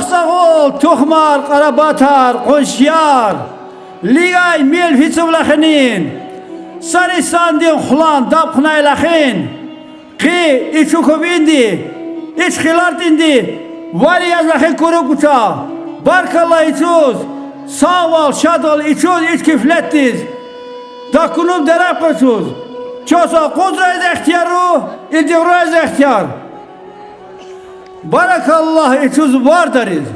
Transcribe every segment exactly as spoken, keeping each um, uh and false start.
Сагъул, тухмар, къарабатар, къуншияр, лигай мел фицув лахинин, сари сандин хулан даб хнай лахин, къи ичу кубинди, ич хилартинди вари язлахи куру куча. Баркалла ицуз, сагъвал, шадвал ицуз, ич кефлетдиз. Дакунуб дараб къвецуз. Чоса къудрайз ихтияру, илдигруайз ихтияр. Баркалла ицуз вардариз.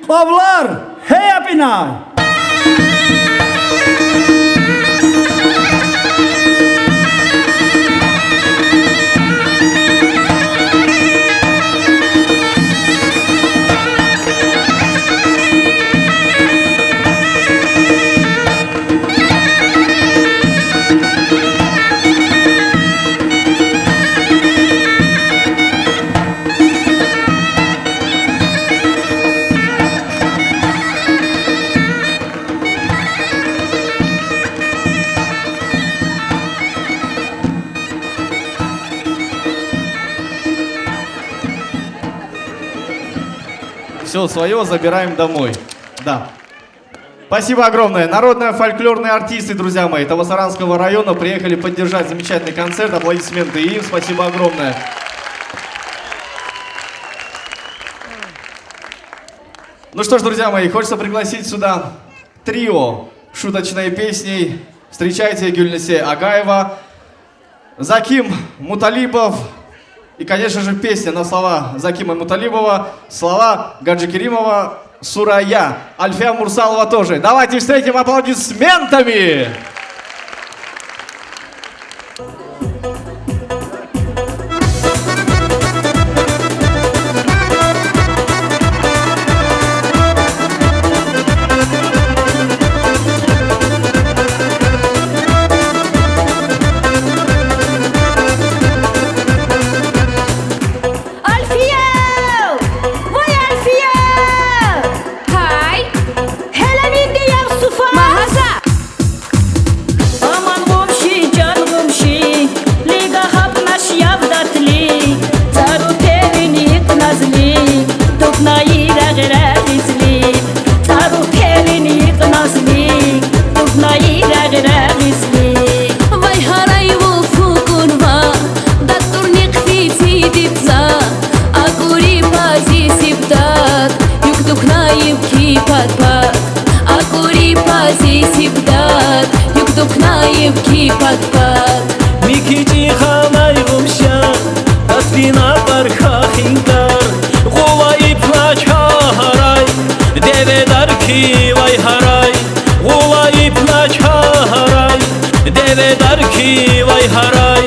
Къавлар, хей, апинай! Всё, своё забираем домой. Да. Спасибо огромное. Народные фольклорные артисты, друзья мои, Табасаранского района приехали поддержать замечательный концерт. Аплодисменты им. Спасибо огромное. Ну что ж, друзья мои, хочется пригласить сюда трио «Шуточные песни». Встречайте, Гюльнисе Агаева, Заким Муталибов и, конечно же, песня на слова Закима Муталибова, слова Гаджикеримова «Сурая». Альфия Мурсалова тоже. Давайте встретим аплодисментами! Альфия! Вай, Альфия! Гьай! Гьеле минди яб суфа! Магьаза! Аман къумши, жан къумши, лига гьаб наш яб датлик, цӀару пелин йикъ назлик, тукӀнай регъ-регъизлик, цӀару пелин йикъ назлик, тукӀнай регъ-регъизлик. Вай гьарай, вул фу кьунва, дад турни хъфиц идиб за, акури пази сиб дад, юкъ тукӀнайиб ки пад-пад. Акури пази сиб дад, юкъ тукӀнайиб ки пад-пад. Микичи ханай къумша, дад фина барха хинкар, гъула ипна чагьарай, деведар ки вай гьарай, гъула ипна чагьарай, деведар ки вай гьарай.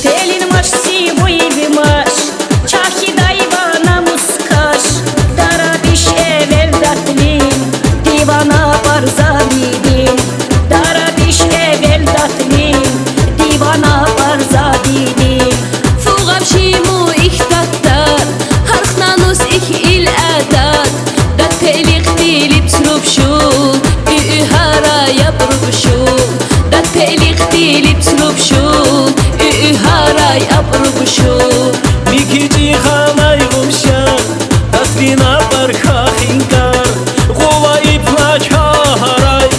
Пелин маш, сивуй маш, чахидай ва намус каш, дарабиш эвел датлин, дивана барза дидин, дарабиш эвел датлин, дивана барза дидин. Фугъам шиму ихь дад тар, гьархнанус ихь ил адат, дад пелихъ тилиб цруб шул, уьуь гьарай абруб шул, дад пелихъ тилиб цруб шул, уьуь гьарай абруб шул. Микичи ханай къумша, дад фина барха хинкар, гъула ипна чагьарай,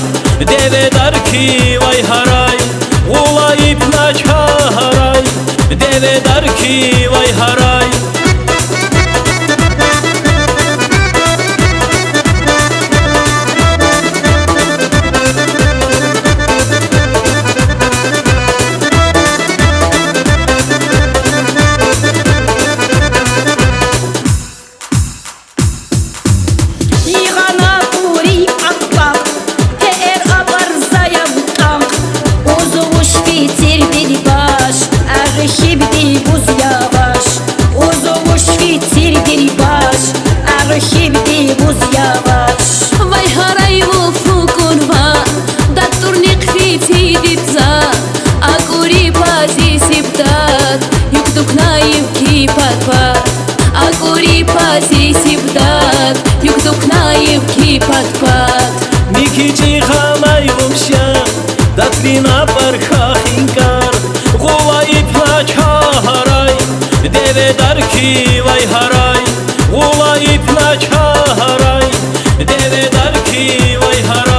деведар ки вай гьарай, гъула ипна чагьарай, деведар ки вай гьарай. Йигъана кури акъ-акъ, гьеэр абарза яб кьакь, узуш фитир дидбаш, арихибди буз яваш. Пад-пад, акури пазисиб дад, югдукнайиб ки пад-пад. Микичи хамай вумша, дадлина барха хинкар, гъула ипна чаһарай, деведар ки вай һарай, гъула ипна чаһарай, деведар ки вай һарай.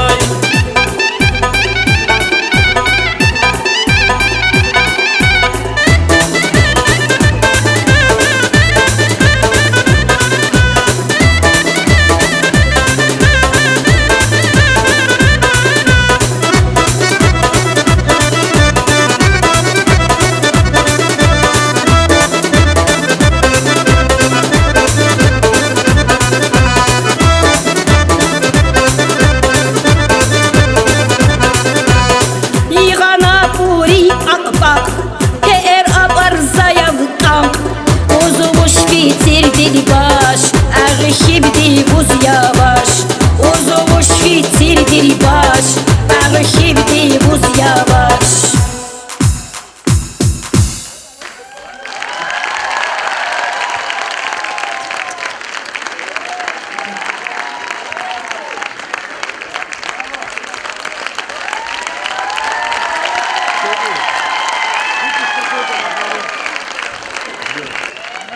Иґана пури акьпакь, хеер абарза явтӀакь. Узувуш фитилди баш, агъихибди буз яваш. Узувуш фитилди баш, агъихибди буз яваш.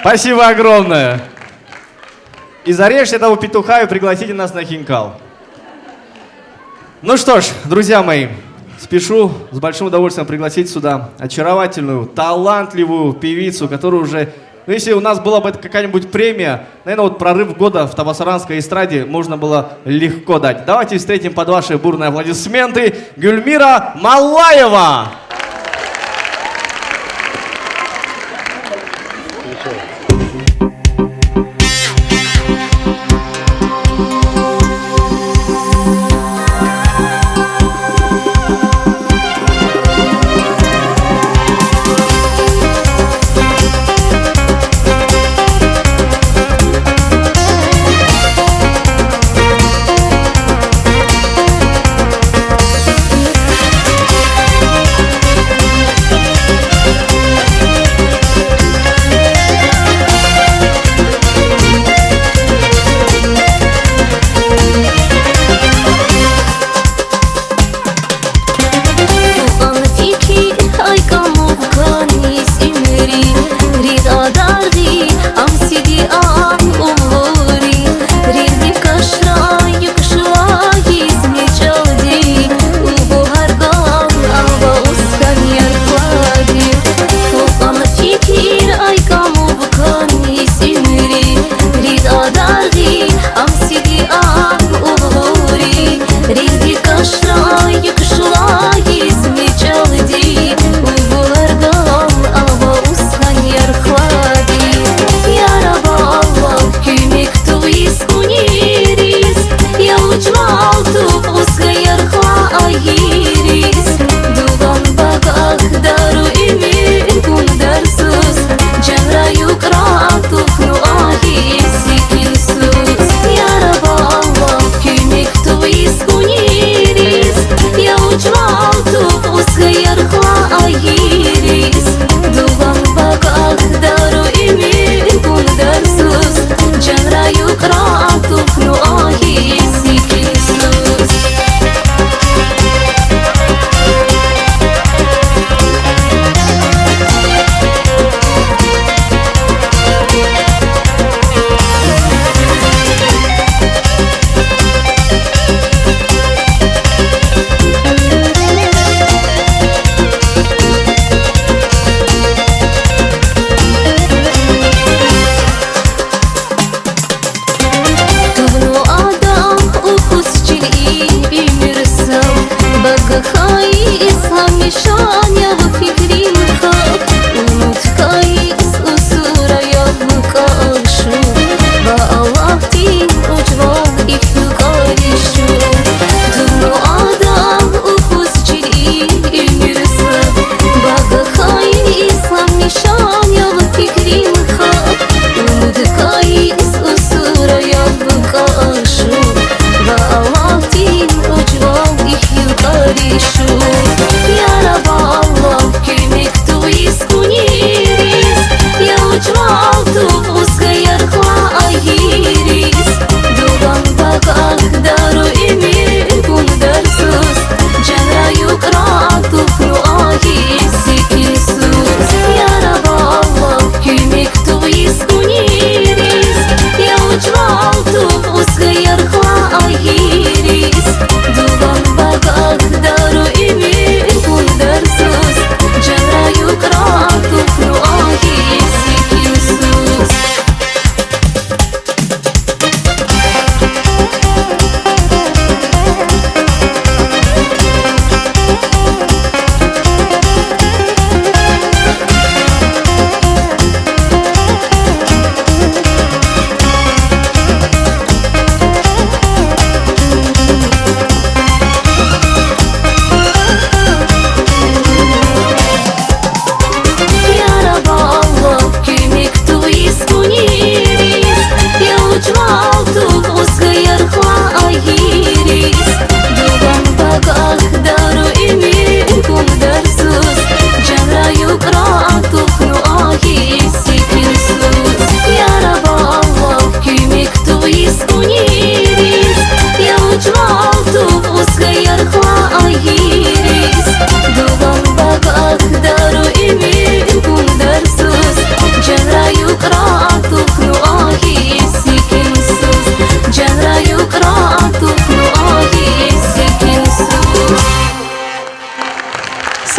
Спасибо огромное. И зарежьте этого петуха и пригласите нас на хинкал. Ну что ж, друзья мои, спешу с большим удовольствием пригласить сюда очаровательную, талантливую певицу, которая уже, ну, если у нас была бы какая-нибудь премия, наверное, вот «Прорыв года» в табасаранской эстраде можно было легко дать. Давайте встретим под ваши бурные аплодисменты Гюльмира Маллаева.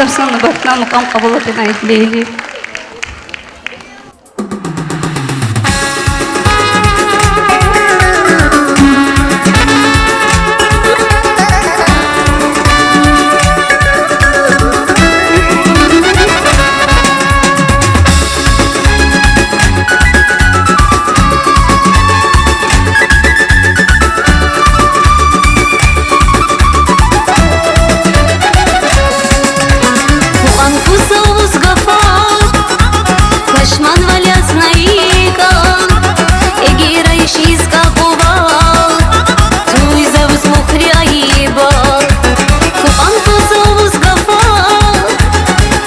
Сона бартна мукъам къабулатинай, лейлик. Фукъан фусавуз гафар, пашман валяц на икьван, эгер айшиз гаф ува, туйзавуз мухри айиба. Фукъан фусавуз гафар,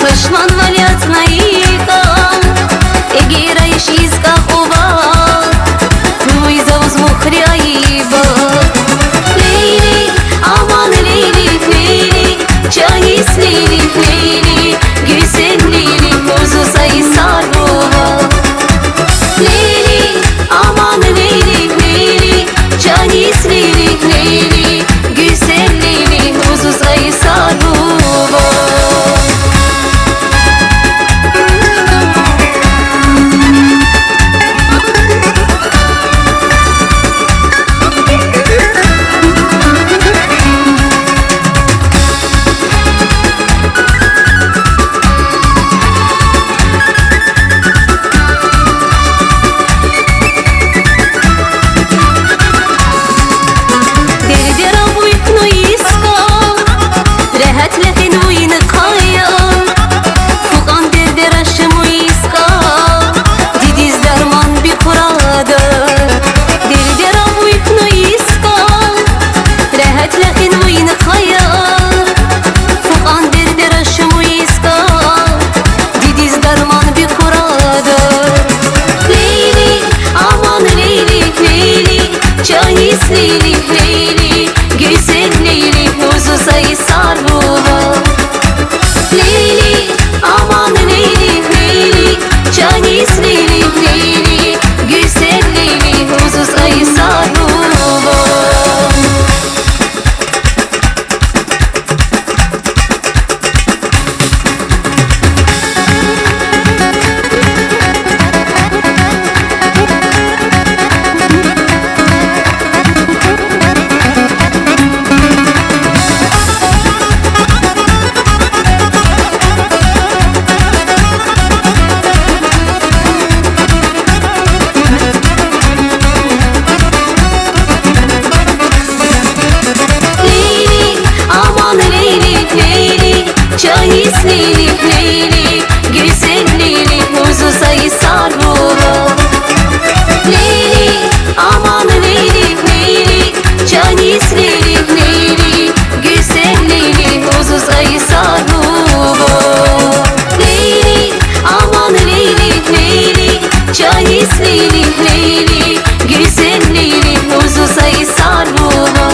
пашман валяц на икьван, эгер айшиз гаф ува, туйзавуз мухри айиба. Лейлик, аман лейлик, лейлик, чанис лейлик, лейлик, гуьзел лейлик, узун сайы сар бува. Лейлик, аман лейлик, лейлик, чанис лейлик, лейлик, гуьзел лейлик, узун сайы сар бува. Дердера буйкну иска, регьет лехин вуйни кая. Фукъан дердера шиму иска, дидиз дарман бикурада. Дердера буйкну иска, регьет лехин вуйни кая. Фукъан дердера шиму иска, дидиз дарман бикурада. Лейлик, аман лейлик, лейлик, чанис лейлик, лейлик, гуьзел лейлик, узун сайы сар бува. Лейлик, аман лейлик, лейлик, чанис лейлик, лейлик, гуьзел лейлик, узун сайы сар бува. Лейлик, аман лейлик, лейлик, чанис лейлик, лейлик, гуьзел лейлик, узун сайы сар бува. Лейлик, аман лейлик, лейлик, чанис лейлик, лейлик, гуьзел лейлик, узун сайы сар бува. Лейлик, аман лейлик, лейлик, чанис лейлик, лейлик, гуьзел лейлик, узун сайы сар бува.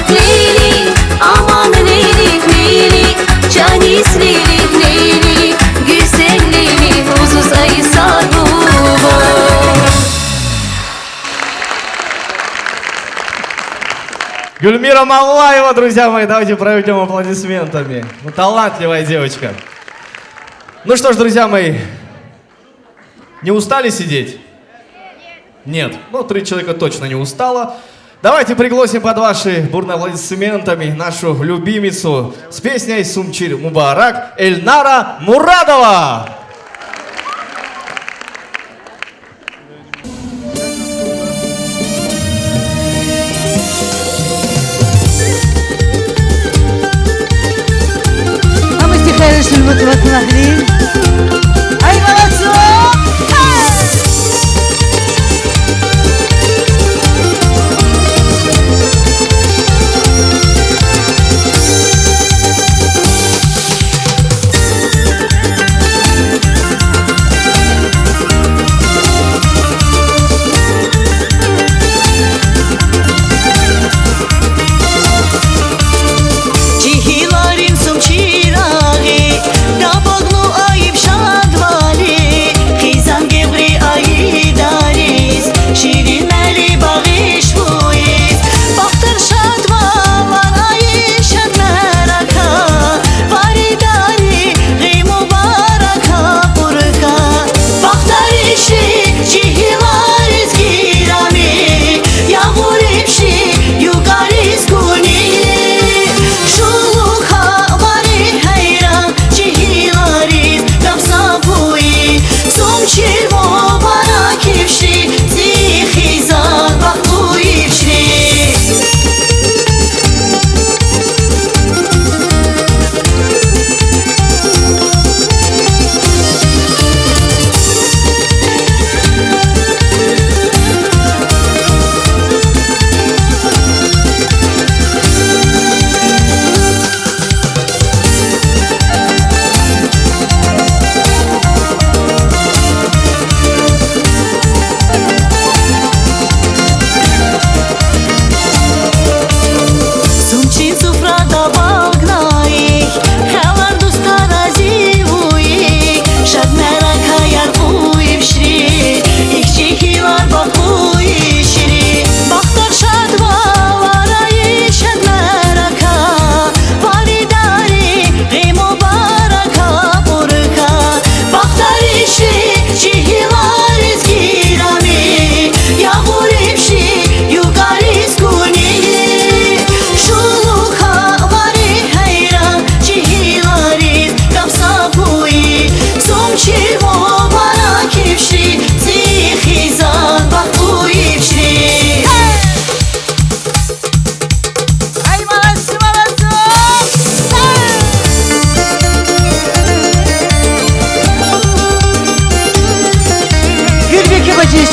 Лейлик, аман лейлик, лейлик, чанис лейлик, лейлик, гуьзел лейлик, узун сайы сар бува. Гульмира Мавлаева, друзья мои, давайте проведём аплодисментами. Ну, талантливая девочка. Ну что ж, друзья мои, не устали сидеть? Нет. Ну, три человека точно не устало. Давайте пригласим под ваши бурные аплодисментами нашу любимицу с песней «Сум чир мубарак» Эльнара Мурадова. А мы стихи решили вот, вот, могли. Ай, молодцы!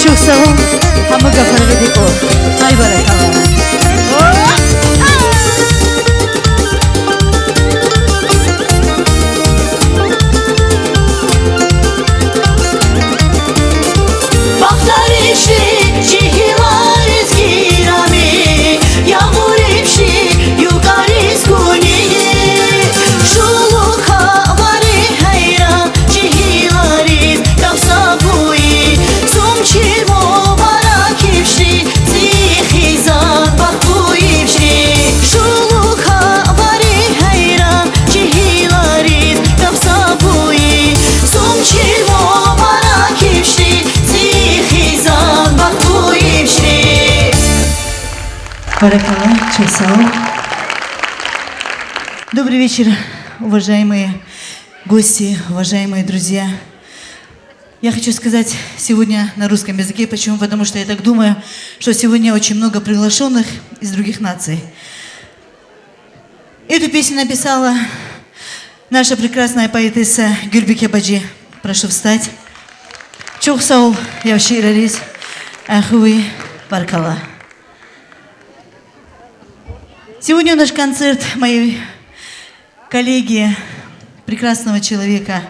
Чок сав бол, амма гафаргъа дикъо. Ай, баракалла. Бахтарив ши, жигьилариз гирами, ямурив ши, юкъариз гуни. Шулухавари гьайран, жигьилариз гаф са гуй, сум чил мубарак ив ши, цӀийи хизан бахтлу ив ши. Шулухавари гьайран, жигьилариз гаф са гуй, сум чил мубарак ив ши, цӀийи хизан бахтлу ив ши. Баракалла, чок сав бол. Добрый вечер, уважаемые гости, уважаемые друзья. Я хочу сказать сегодня на русском языке. Почему? Потому что я так думаю, что сегодня очень много приглашённых из других наций. Эту песню написала наша прекрасная поэтесса Гюльбике Баджи. Прошу встать. Чок сав бол яв шиирриз, ахуй, баркалла. Сегодня наш концерт моей коллеги, прекрасного человека,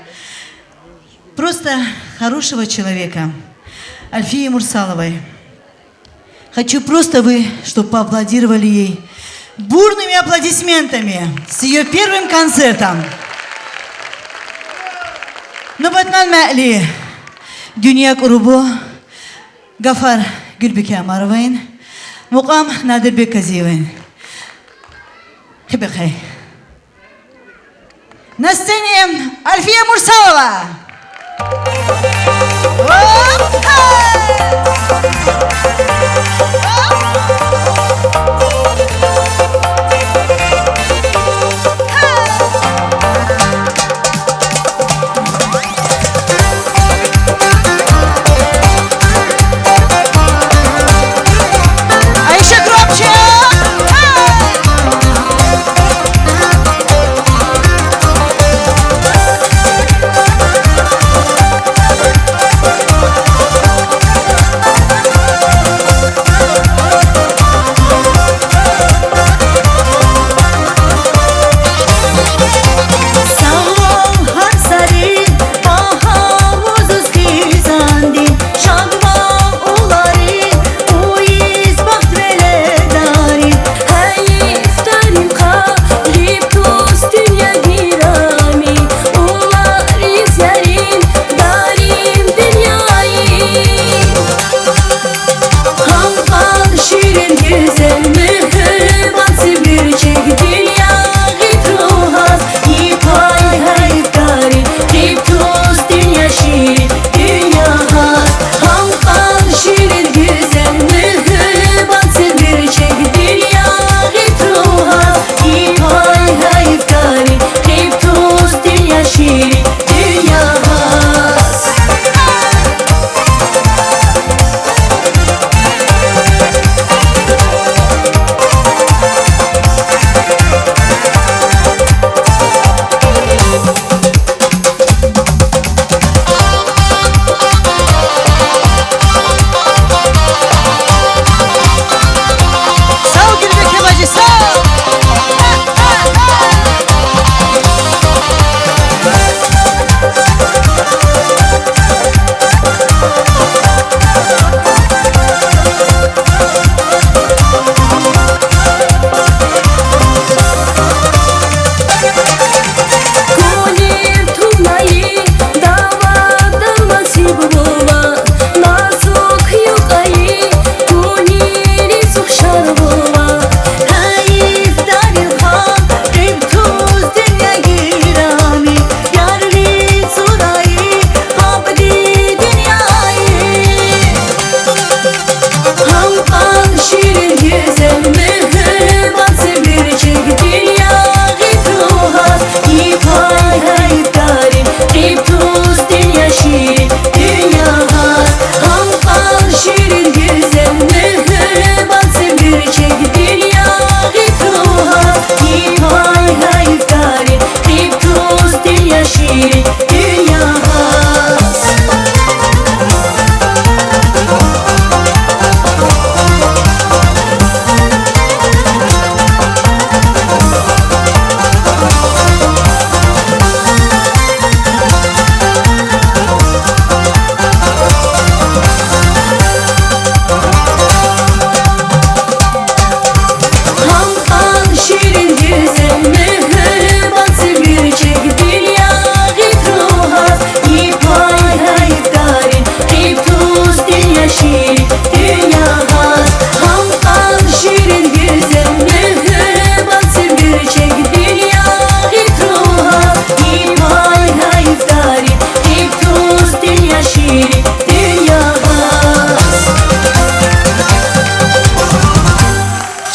просто хорошего человека, Альфии Мурсаловой. Хочу просто вы, чтоб поаплодировали ей бурными аплодисментами с её первым концертом. Нубатнал мали, «Дуьнья кӀурубо», гафар Гюльбике Омароваин, мукъам Надирбек Казиеваин. Хибехай. На сцене Альфия Мурсалова. А ещё громче!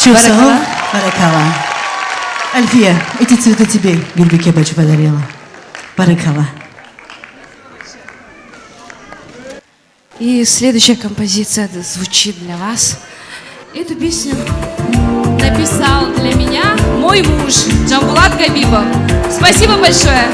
Баракалла. Баракалла. Альфия, эти цветы тебе Гульбике Баджи подарила. Баракалла. И следующая композиция звучит для вас. Эту песню написал для меня мой муж Джамбулат Габибов. Спасибо большое.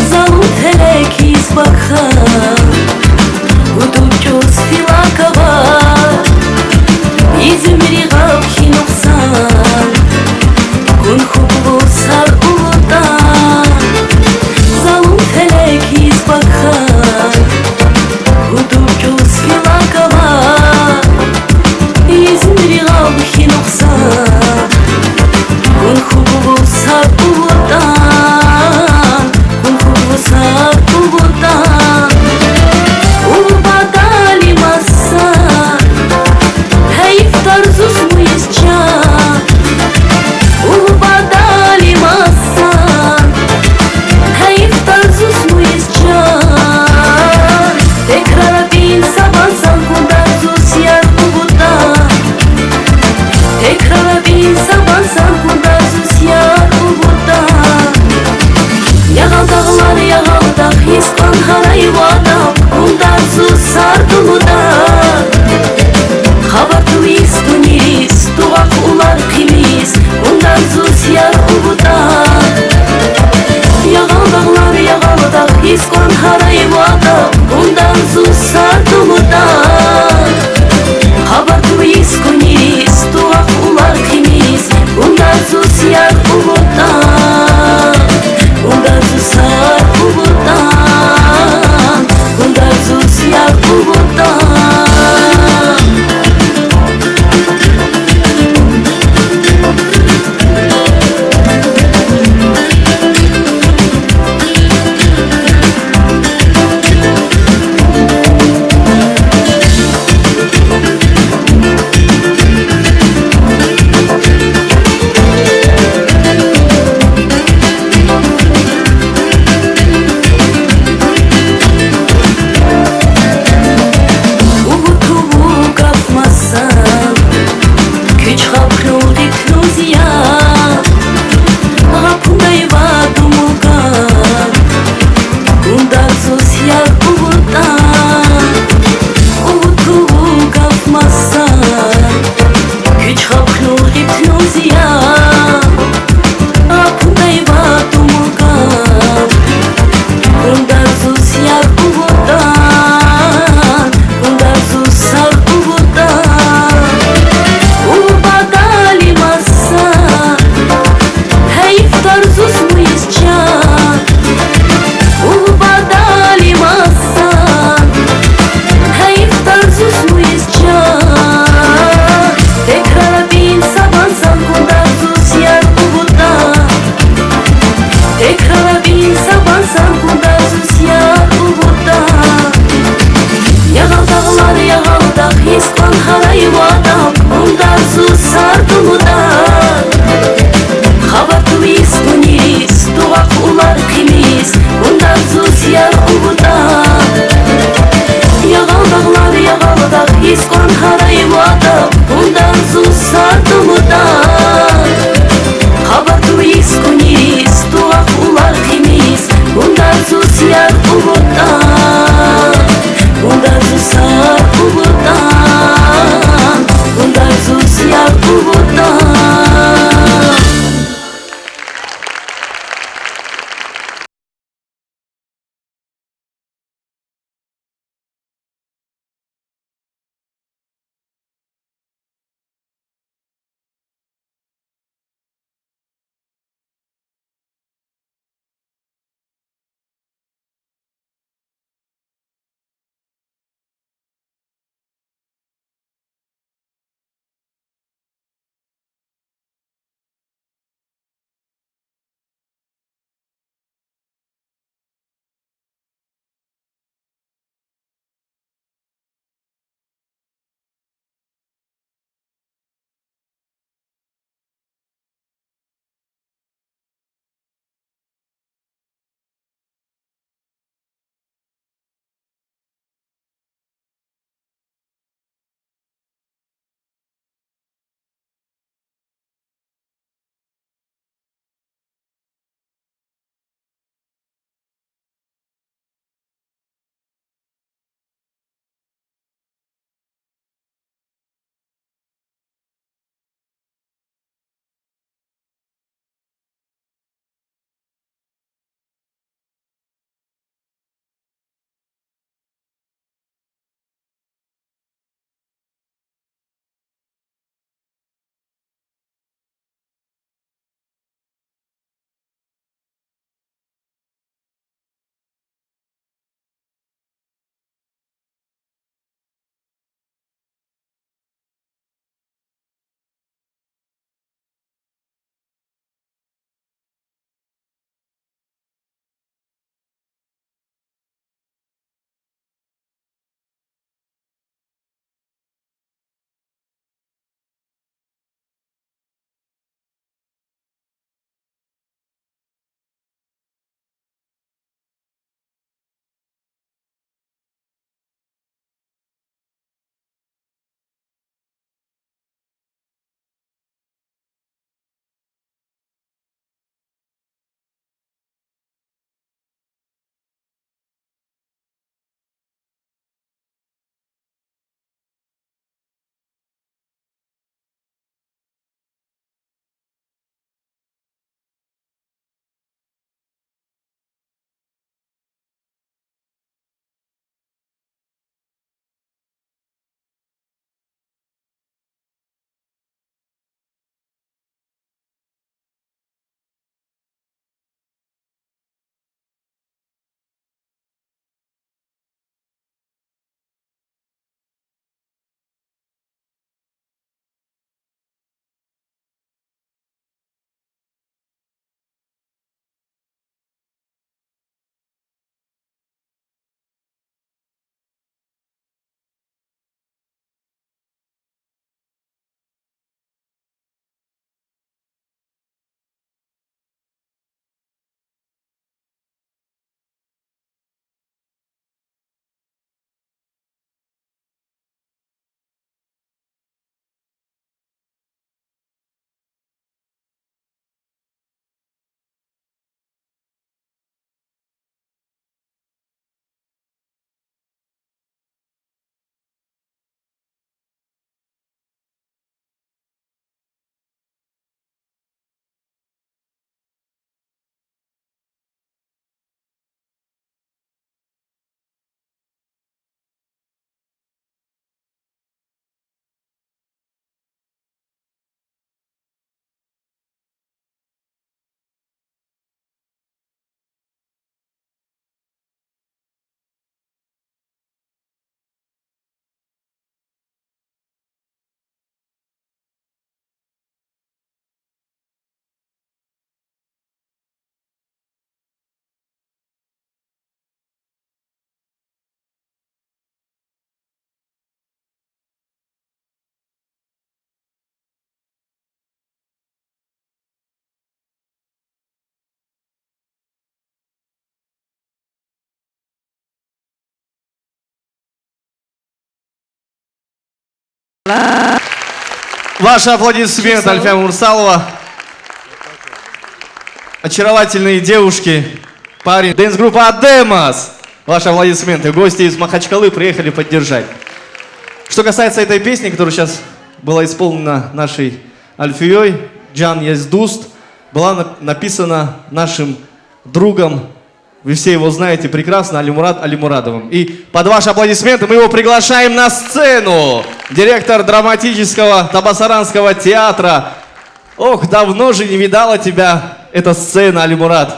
Залум фелек из бакхан, гудукъюз филак ава, измир йигъал хинухсан, гун хуглу сар улутан. Залум фелек из бакхан, гудукъюз филак ава, измир йигъал хинухсан, гун хуглу сар улутан, гун хуглу сар улутан. Улубадали маса, гьейф тарзус муйиз чан. Улубадали маса, гьейф тарзус муйиз чан. Текрар бин сабансан, гундар зус яр улутан. Текрар бин сабансан, гундар зус яр улутан. Ягъал дагълар, ягъал дахъ, йис къван гьарай ватан, гундар зус сар улутан. Хабар тувиз гуниз, тугъакъ улар химиз, гундар зус яр улутан. Ягъал дагълар, ягъал дахъ, йис къван гьарай ватан, гундар зус сар улутан. Хабар тувиз гуниз, тугъакъ улар химиз, гундар зус яр улутан. Гундар зус яр улутан. Гундар зус яр улутан. Ваши аплодисменты, Альфия Мурсалова. Очаровательные девушки, парень. Дэнс-группа «Адемас». Ваши аплодисменты. Гости из Махачкалы приехали поддержать. Что касается этой песни, которая сейчас была исполнена нашей Альфией, «Джан езд дуст», была нап-, написана нашим другом, вы все его знаете прекрасно, Алимурад Алимурадовым. И под ваши аплодисменты мы его приглашаем на сцену. Директор драматического Табасаранского театра. Ох, давно же не видала тебя эта сцена, Алимурад.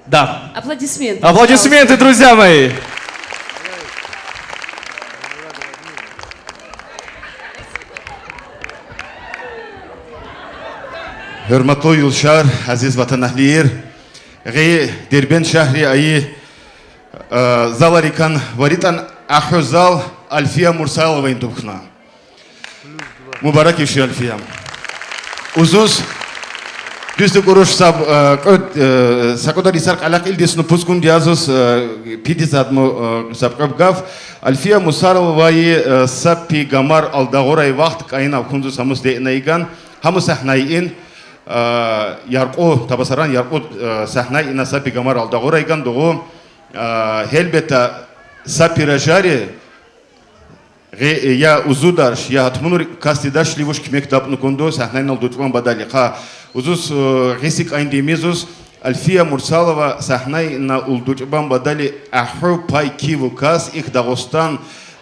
Да. Аплодисменты, пожалуйста. Аплодисменты, друзья мои. Ҳюрматлу Юлдшар, азиз ватанаҳлийр, гъи Дербент шаҳри айи, э, заларикан варитӀан, Ахъ-Хъу зал Альфия Мурсаловаин дубхна. Мубарак иши, Альфия. Узуз, дуст гуруш саб, э, кьуд, э, са кьудар йисар кьалахъ илдисну пус гунди азуз, э, пидизадму, э, саб кьвеб гаф. Альфия Мурсаловаи, э, са пи Гамар Алдагъурай вахт кьайна кунзу самус деъна иган, ҳаму саҳнайин, э, яркъу, Табасаран яркъу, э, саҳнайна са пи Гамар Алдагъурай ган дугъу, э, гьелбетда, са пи рожари, гъи-, я узударш, я гьатмунур касдидарш ли вуч куьмек дапӀну кунду саҳнайна улдучӀбан бадали. Кьа, узуз, э, гъиси кьайндимизуз, Альфия Мурсалова саҳнайна улдучӀбан бадали Ахъ-Хъу пай киву кас, ихь Дагъустан,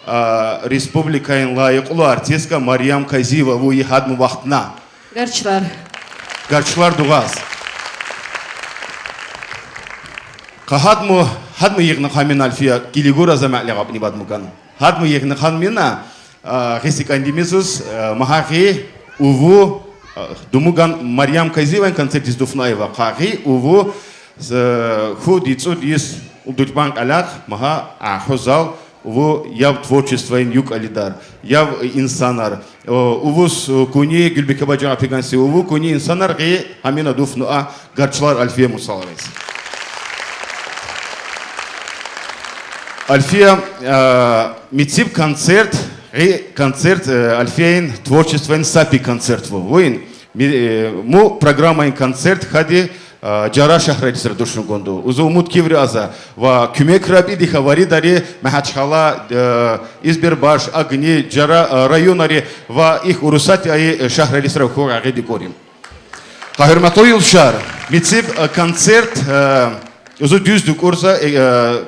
э, Республикайн лайихлу артистка Марьям Казиева ву и гьадму вахтна. Гарчлар. Гарчлар дугъаз. Кьа гьадму, гьадму йигъна хьамина, Альфия, гили гура за меълигъапӀни бадмукан. Гьадму йигъна хьамина, а, гъиси кьайндимизуз, а, ма гьа гъи уву, а, думуган Марьям Казиеван концертдиз дуфна ава, кьа гъи уву, а, худи цӀуд йис улдучӀбан кьалахъ, ма гьа Ахъ-Хъу зал, уву яв творчествоин юкьвалидар, яв инсанар, о, увус, о, куьни Гуьлбике бажи Апиган си, уву куьни инсанар гъи гьамина дуфна а гарчлар Альфия Мурсаловаз. Альфия, а, мициб концерт, гъи концерт, э, Альфияин творчествоин са пи концерт ву. Вун, ми-, э, му программаин концерт хади, а, Джара шагьрайдисра душнугунду. Узу умуд киври аза. Ва куьмек рапидиха варидари Махачкъала, э, Избербаш, Агни, Джара, э, районари ва ихь Урусатди айи, э, шагьрайдисра хьу гъагъиди кори. Кьа, гьюрметлу юлдшар, мициб, э, концерт, э, узу дуьз дукӀурза, э, э,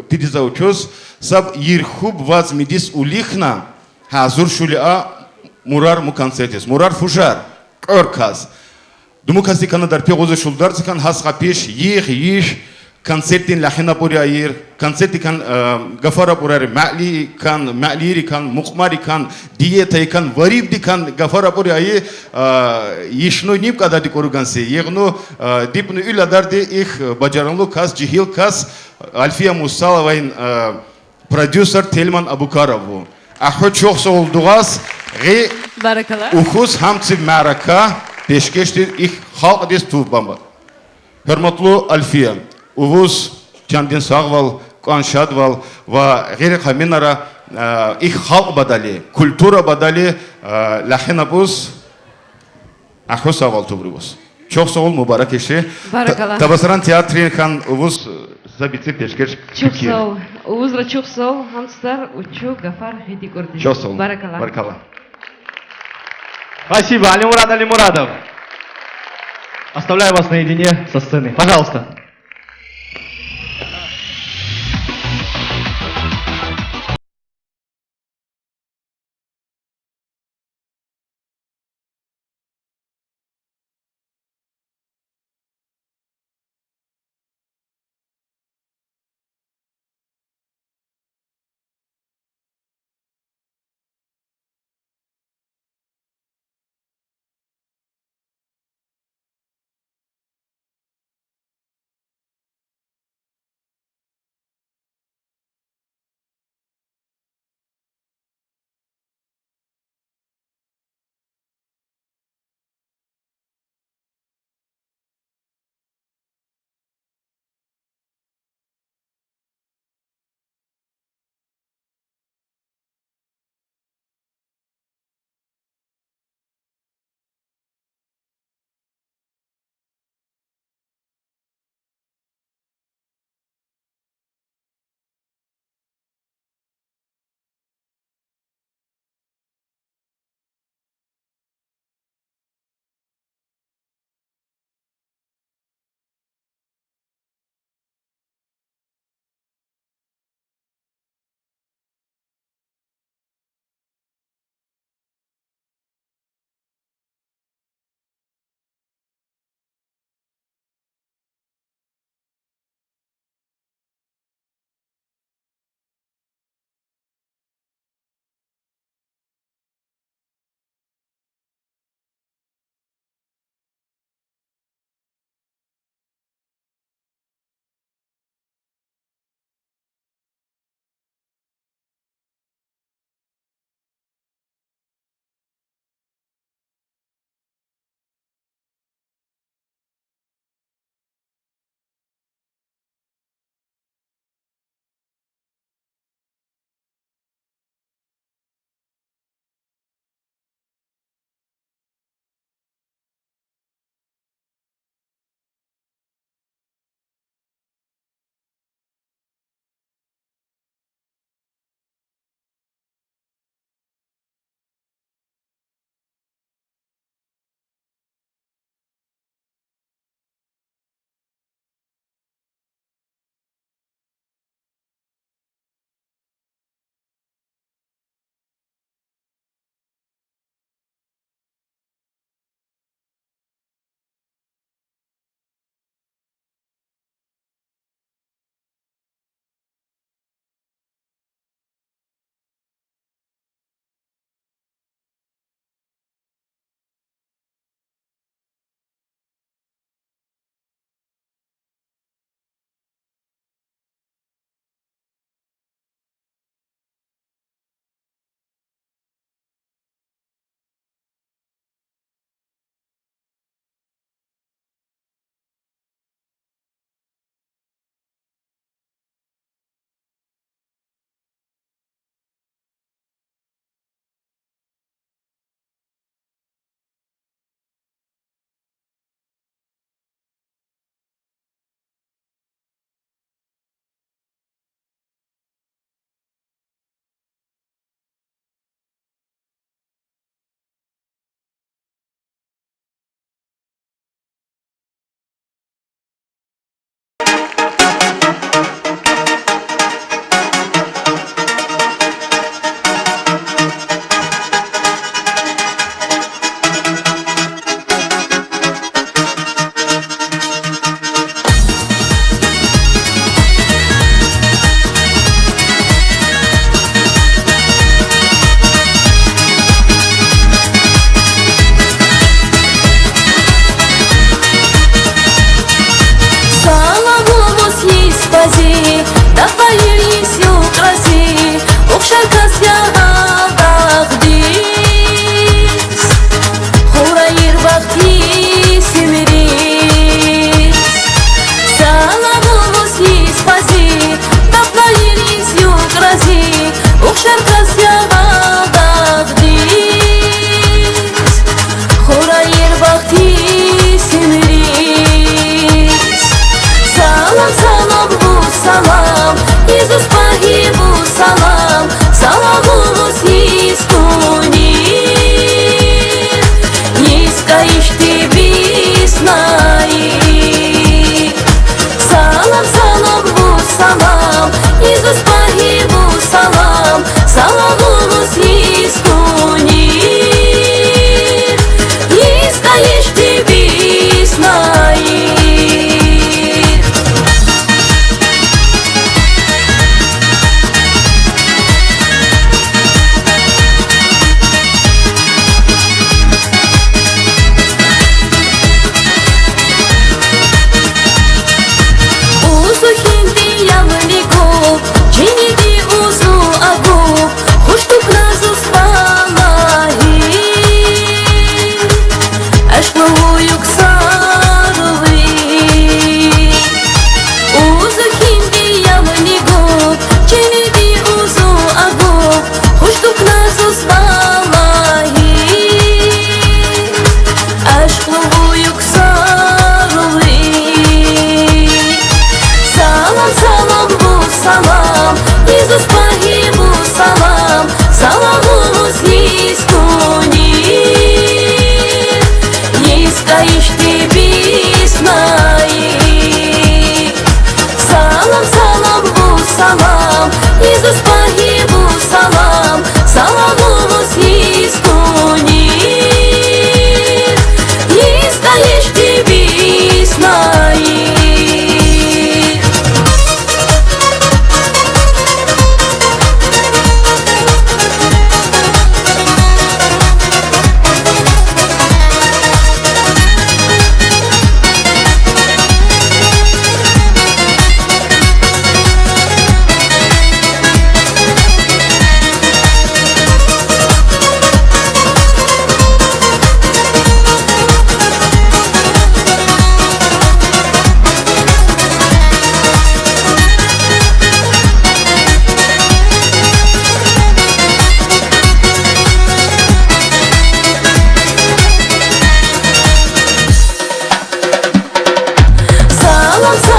пидиза учуз, саб йирхуб вазмидис улихна гьазур шули а Мурар му концертдиз. Мурар фужар, кьор кас. Думук касди кана дар пи гъузу шулдар цикан гьас къапиш, йигъ, йиш, концертдин лахинабур яир, концертдикан, э, гафарабур яир, меъликан, меълийрикан, мукьмарикан, диетайкан, варибдикан гафарабур яир, э, йишну нимукьадади кӀуруган си, йигъну, э, дипну уьлъадарди ихь, э, бажарагълу кас, жегьил кас, Альфия Мурсаловаин, э, продюсер Тельман Абукаров ву. Ахъ-Хъу чухсагъул дугъаз, гъи Баракалла. Ухуз гьам циб мярекат пешкешдир ихь халкьдиз тувбанба. Гьуьрметлу Альфия, увуз чандин сагъвал, кӀан шадвал ва гъейри къаминара, э, ихь халкь бадали, культура бадали, э, лахинабуз, Ахъ-Хъу сагъвал туврибуз. Чухсагъул, мубарак иши. Баракалла. Та-, Табасаран театрин хан увуз, э, са бици пешкеш. Чухсагъул. Увузра чухсагъул, гьам сар учу гафар гъиди кӀурди. Чухсагъул. Баракалла. Баракалла. Спасибо. Алимурад Алимурадов. Оставляю вас наедине со сценой. Пожалуйста.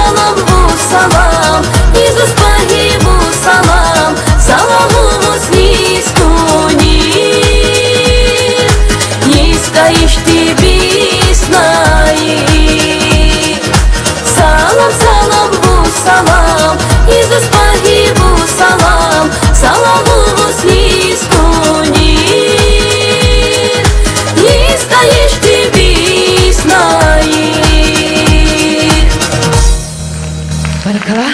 Салам, бу салам, ни зув баһи бу салам, саламувус ни искуни, ни искаиш ти биснай. Салам, салам, бу салам, ни зув баһи бу салам, саламувус ни искуни, ни искаиш ти биснай. Баракалла.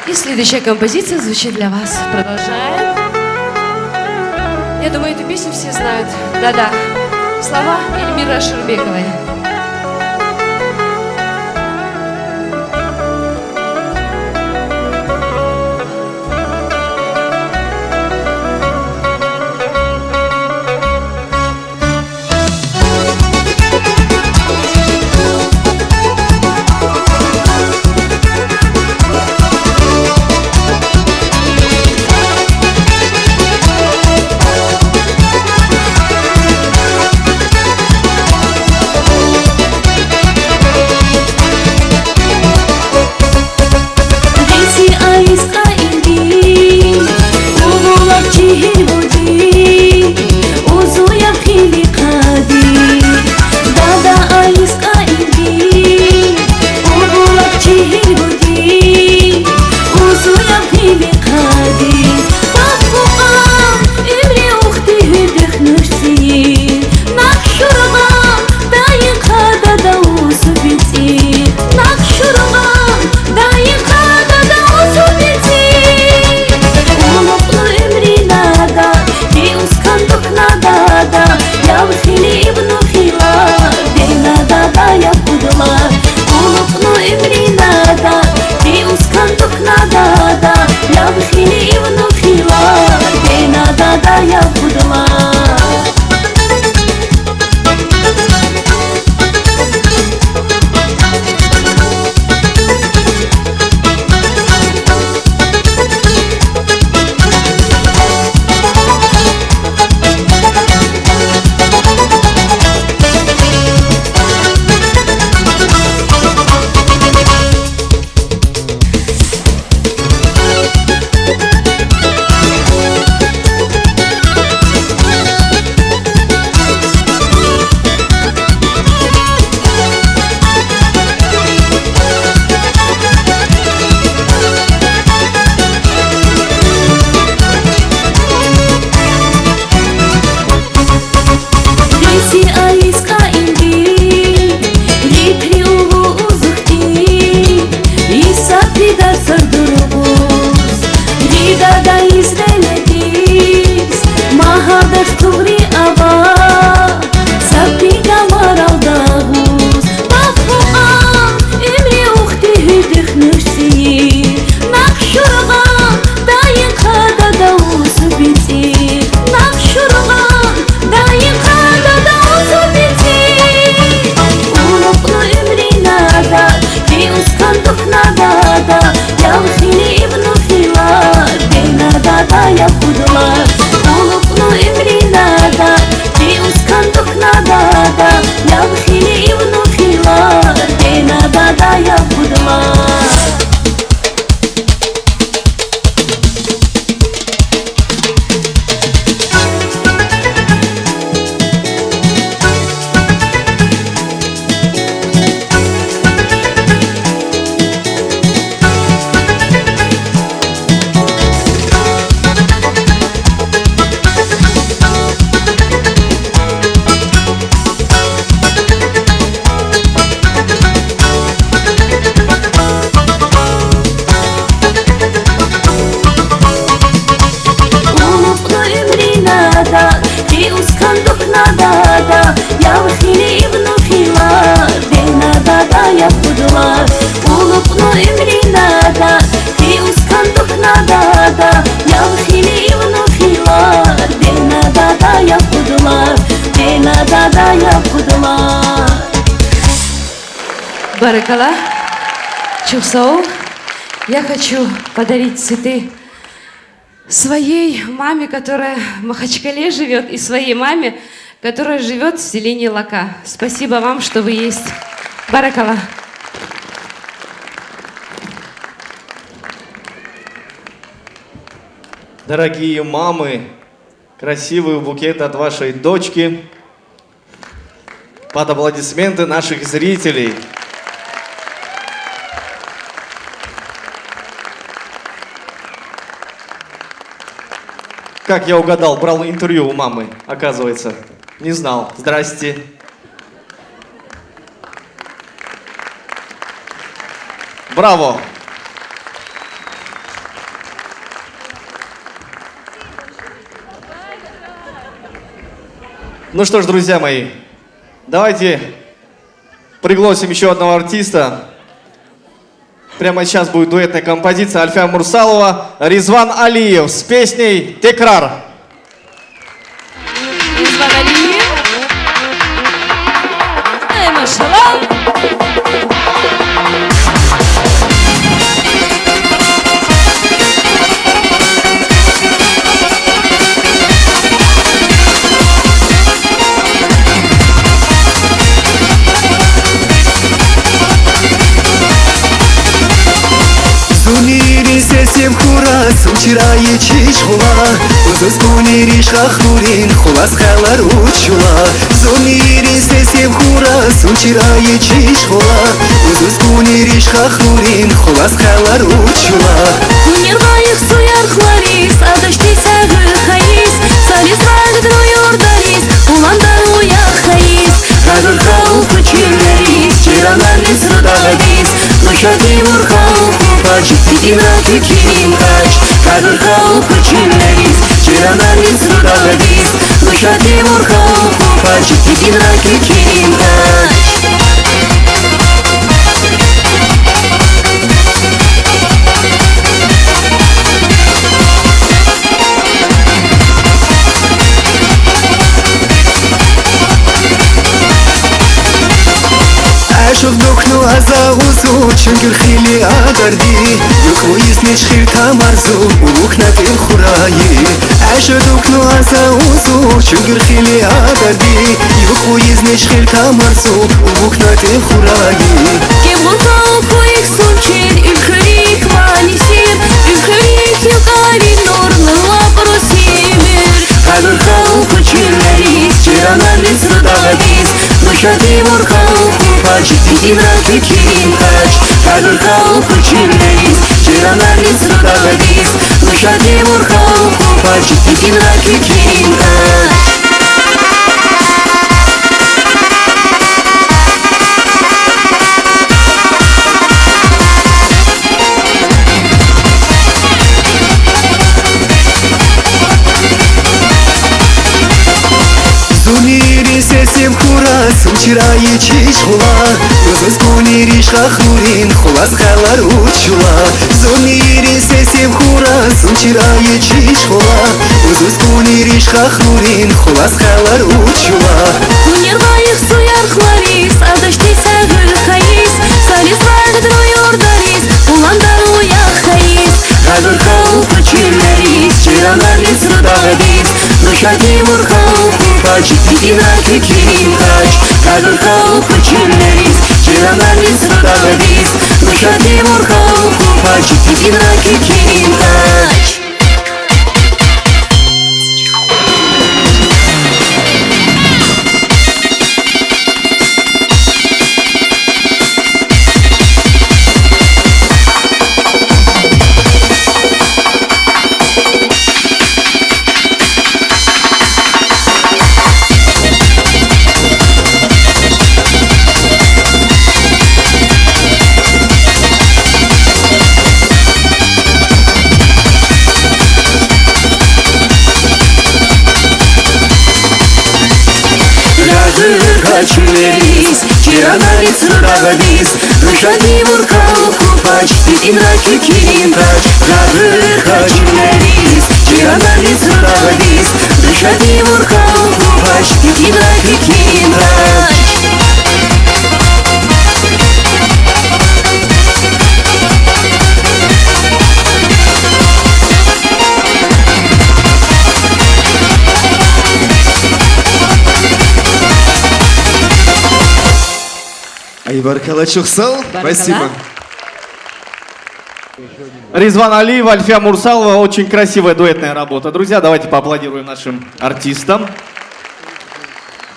И следующая композиция звучит для вас. Продолжаем. Я думаю, эту песню все знают. Да-да. Слова Эльмиры Аширбековой. Геси айскъа инди, увулаб чигьил буди, узуяб хили къади. Дада айскъа инди, увулаб чигьил буди, узуяб хили къади. Баф хукъан, имри ухти гьуьдуьхнуш син. Накъшургъан, дайин къа дада усу бицӀи. Накъшургъан, дайин къа дада усу бицӀи. Улукьну имри нада, ти ускан духна дада, яб хили ибну хила, дена дада яб кудла. Улукьну имри нада, ти ускан духна дада, яб хили ибну хила, дена дада яб кудла. Геси айскъа инди, ритри уву узухти, иса пидар сардурбус, ри дада из веледиз, ма гьалдаш тугъри ава, са пидар марал дагъус. Баф хукъан, имри ухти гьуьдуьхнуш син. Накъшургъан, дайин къа дада усу бицӀи. Накъшургъан, дайин къа дада усу бицӀи. Улукьну имри нада, ти ускан духна дада, яб хили ибну хила, дена дада яб кудла. Улукьну имри нада, ти ускан духна дада, яб хили ибну хила, дена дада яб кудла. Улукьну имри нада, ти ускан духна дада, яб хили ибну хила, дена дада яб кудла. Улукьну имри нада, ти ускан духна дада, яб хили ибну хила, дена дада яб кудла, дена дада яб кудла. Баракалла. Чухсау. Я хочу подарить цветы своей маме, которая в Махачкале живёт, и своей маме, которая живёт в селении Лака. Спасибо вам, что вы есть. Баракалла. Дорогие мамы, красивый букет от вашей дочки. Под аплодисменты наших зрителей. Как я угадал, брал интервью у мамы, оказывается. Не знал. Здрасте. Браво! Ну что ж, друзья мои, давайте пригласим ещё одного артиста. Прямо сейчас будет дуэтная композиция Альфия Мурсалова, Ризван Алиев с песней «Текрар». Ризван Алиев. Эй, машалла. Зунири сесем хурас, учрайичиш хула. Узуз гунириш хахурин, хулас хелер учула. Зунири сесем хурас, учрайичиш хула. Узуз гунириш хахурин, хулас хелер учула. Гунир гайих суяр хларис, адашти сагы хайис, салис рагд руюрдарис, уланда уя хайис. Гагыр халкы чимерис, чиранарис рудагадис, луша Тимур халкы пач, тидин ракы кирин кач. Гагыр халкы чимерис, чиранарис рудагадис, луша Тимур халкы пач, тидин ракы кирин кач. Ашык духну аза узу, чунгыр хили агарди, юхлу изниш хил тамарзу, улухна тил хурайи. Ашык духну аза узу, чунгыр хили агарди, юхлу изниш хил тамарзу, улухна тил хурайи. Кем гуртал куик сунчир, үлхирик манисир, үлхирик юкари нур, нур лапру симир. Гагыр халкы чимерис, чиранарис рудагадис, луша Тимур халкы пач, тидин ракы кирин кач. Гагыр халкы чимерис, чиранарис рудагадис, луша Тимур халкы пач, тидин ракы кирин кач. Зунири сесем хурас, учрайичиш хула. Узуз гунириш хахурин, хулас хелер учула. Зунири сесем хурас, учрайичиш хула. Узуз гунириш хахурин, хулас хелер учула. Гунир гайих суяр хларис, адашти сагы хайис, салис рагд руюрдарис, уланда уя хайис. Гагыр халкы чимерис, чиранарис рудагадис, луша Тимур халкы пач, тидин ракы кирин кач. Гагыр халкы чимерис, чиранарис рудагадис, луша Тимур халкы пач, тидин ракы кирин кач. Гагыр халкы чимерис, чиранарис рудагадис, луша Тимур халкы пач, тидин ракы кирин кач. Гагыр халкы чимерис, чиранарис рудагадис, луша Тимур халкы пач, тидин ракы кирин кач. Ай, баркалла, чухсал. Баркалла. Спасибо. Ризван Алиев, Альфия Мурсалова. Очень красивая дуэтная работа. Друзья, давайте поаплодируем нашим артистам.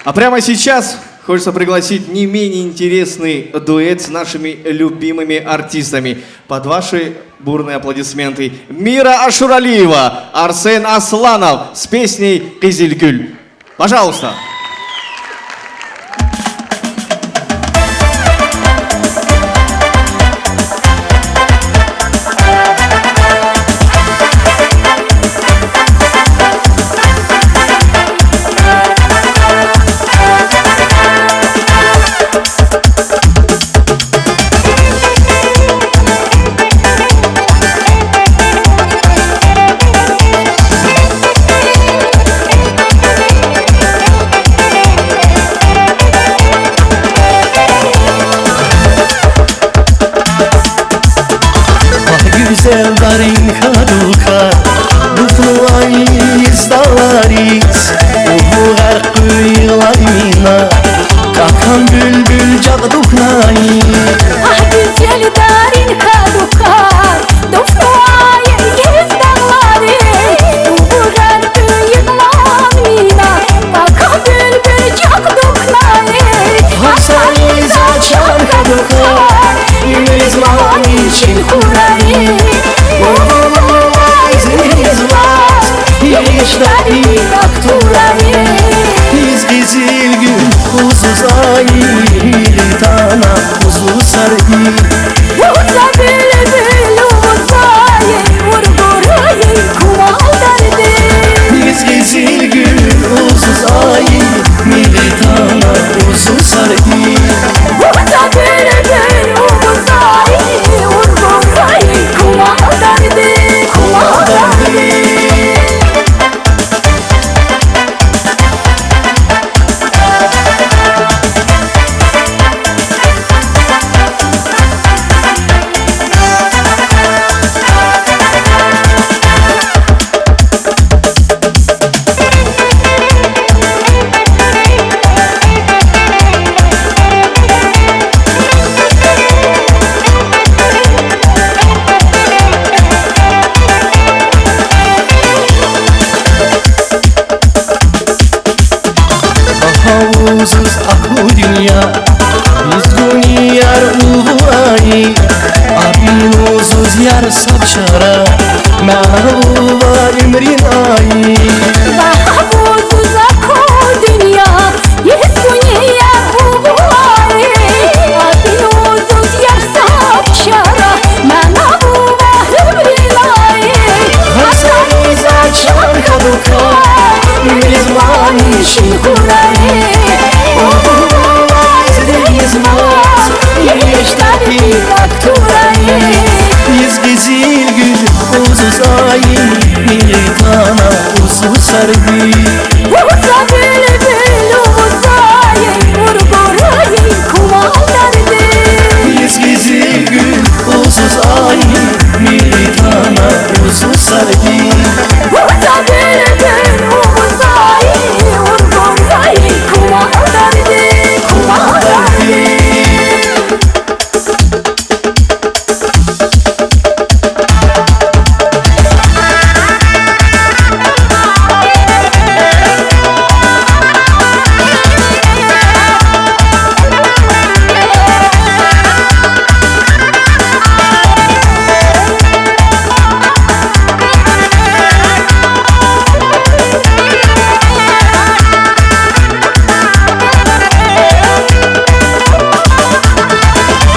А прямо сейчас хочется пригласить не менее интересный дуэт с нашими любимыми артистами. Под ваши бурные аплодисменты Мира Ашуралиева, Арсен Асланов с песней «Къизилгуьл». Пожалуйста. Гьа гуьзел дарын кадука, дуфнувай из дагълариз, увугъар къуйурлай мина, какан булбул жакъ дукнай. Гьа гуьзел дарын кадука, дуфнувай из дагълариз, увугъар къуйурлай мина, какан булбул жакъ дукнай. Гьа сариз ачан кадука, им Ризван ичин хурай. Увугъай из Ризван, иш дари ак турай. Из къизилгуьл узузай, миллетана узусарди. Уза булбул узузай, ургурай кумалдарди. Из къизилгуьл узузай, миллетана узусарди. Уза булбул узузай, ургурай кумалдарди, кумалдарди. Гьа узуз аку дуьнья, узгун яр увуай, абин узуз яр саб чара, мана ува уьмуьринай. Гьа узуз аку дуьнья, узгун яр увуай, абин узуз яр саб чара, мана ува уьмуьринай. Гьа сариз ачан кадука, им Ризван ичин хурай. Увугъай из Ризван, иш дари ак турай. Из къизилгуьл узузай, миллетана узусарди. Уза булбул узузай, ургурай кумалдарди. Из къизилгуьл узузай, миллетана узусарди. Уза булбул узузай, ургурай кумалдарди, кумалдарди.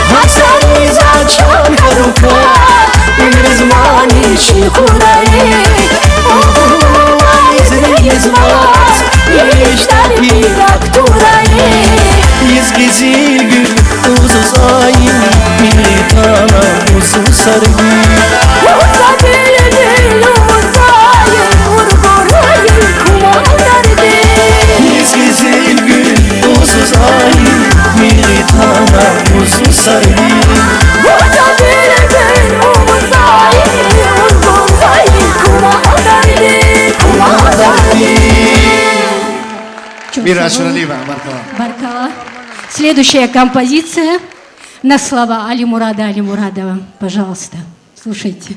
Гьа сариз ачан кадука, им Ризван ичин хурай. Увугъай из Ризван, иш дари ак турай. Из къизилгуьл узузай, миллетана узусарди. Уза булбул узузай, ургурай кумалдарди. Из къизилгуьл узузай, миллетана узусарди. Уза булбул узузай, ургурай кумалдарди, кумалдарди. Мира Ашуралиева, баркала. Баркала. Следующая композиция на слова Алимурада Алимурадова. Пожалуйста. Слушайте.